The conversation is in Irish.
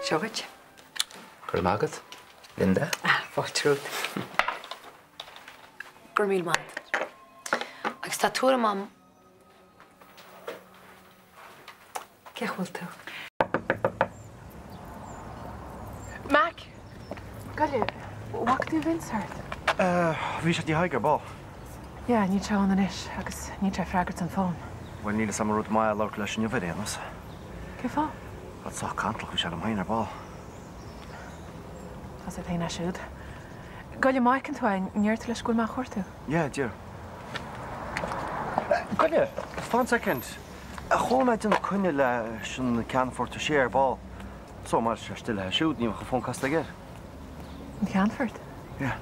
Seo dhuit. Go raibh maith agat, Linda. Ah, fáilte romhat. Go raibh míle maith agat. Agus tá tuairim a'm. Cén chaoi a bhfuil tú? Mac! Goile, bhfaca tú Vince thart? Bhí sé i dtigh Thaidhg ar ball. Yeah, níl sé ann anois agus níl sé ag freagairt an fón. Bhuel, níl 'fhios a'm an rud maith é labhairt leis inniu ar aon nós. Cén fáth? Rud sách cantalach bhí sé liom féin ar ball. Tá 'fhios a'd féin é siúd. Goile, má fheiceann tú é, an ndéarfaidh tú leis go bhfuil mé á chuartú? Yeah, déarfaidh. Goile, fan soicind. Chuala mé ag déanamh coinne leis an Ceannfort Ó Sé ar ball. So, má tá sé istigh léi siúd, ní bheadh an fón casta aige air. An Ceannfort? Yeah.